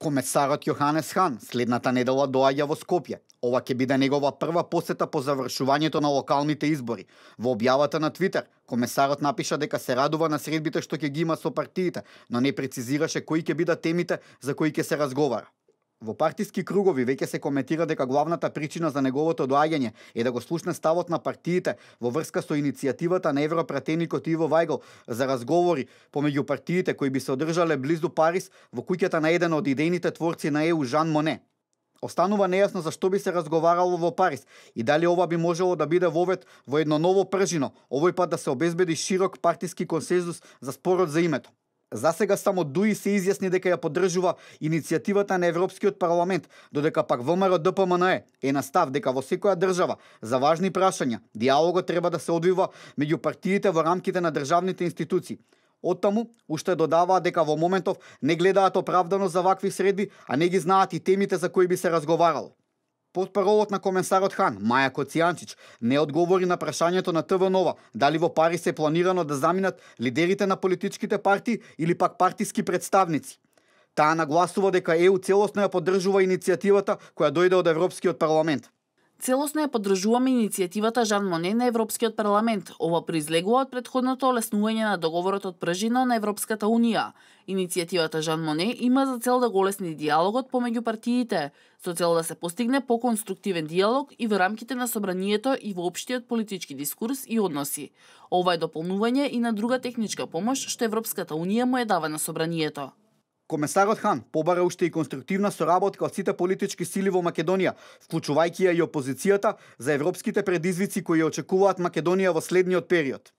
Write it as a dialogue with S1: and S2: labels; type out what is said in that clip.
S1: Комесарот Јоханес Хан следната недела доаѓа во Скопје. Ова ќе биде негова прва посета по завршувањето на локалните избори. Во објавата на Твитер, комесарот напиша дека се радува на средбите што ќе ги има со партиите, но не прецизираше кои ќе бидат темите за кои ќе се разговара. Во партиски кругови веќе се коментира дека главната причина за неговото доаѓање е да го слушне ставот на партиите во врска со иницијативата на европратеникот Иво Вајгл за разговори помеѓу партиите кои би се одржале близу Париз во куќата на еден од идејните творци на ЕУ Жан Моне. Останува нејасно за што би се разговарало во Париз и дали ова би можело да биде вовед во едно ново пржино, овој пат да се обезбеди широк партиски консензус за спорот за името. За сега само ДУИ се изјасни дека ја поддржува иницијативата на Европскиот парламент, додека пак ВМРО ДПМНЕ е на став дека во секоја држава за важни прашања диалогот треба да се одвива меѓу партиите во рамките на државните институции. Оттаму, уште додаваат дека во моментов не гледаат оправдано за вакви средби, а не ги знаат и темите за кои би се разговарало. Портпаролот на комесарот Хан, Маја Коцијанчич, не одговори на прашањето на ТВ Нова дали во Париз е планирано да заминат лидерите на политичките партии или пак партиски представници. Таа нагласува дека ЕУ целосно ја поддржува иницијативата која дојде од Европскиот парламент.
S2: Целосно ја поддржуваме иницијативата Жан Моне на Европскиот парламент. Ова произлегува од претходното олеснување на договорот од Пржино на Европската унија. Иницијативата Жан Моне има за цел да го олесни диалогот помеѓу партиите, со цел да се постигне поконструктивен диалог и во рамките на собранието и во општиот политички дискурс и односи. Ова е дополнување и на друга техничка помош што Европската унија му е дава на собранието.
S1: Комесарот Хан побара уште и конструктивна соработка од сите политички сили во Македонија, вклучувајќи ја и опозицијата за европските предизвици кои очекуваат Македонија во следниот период.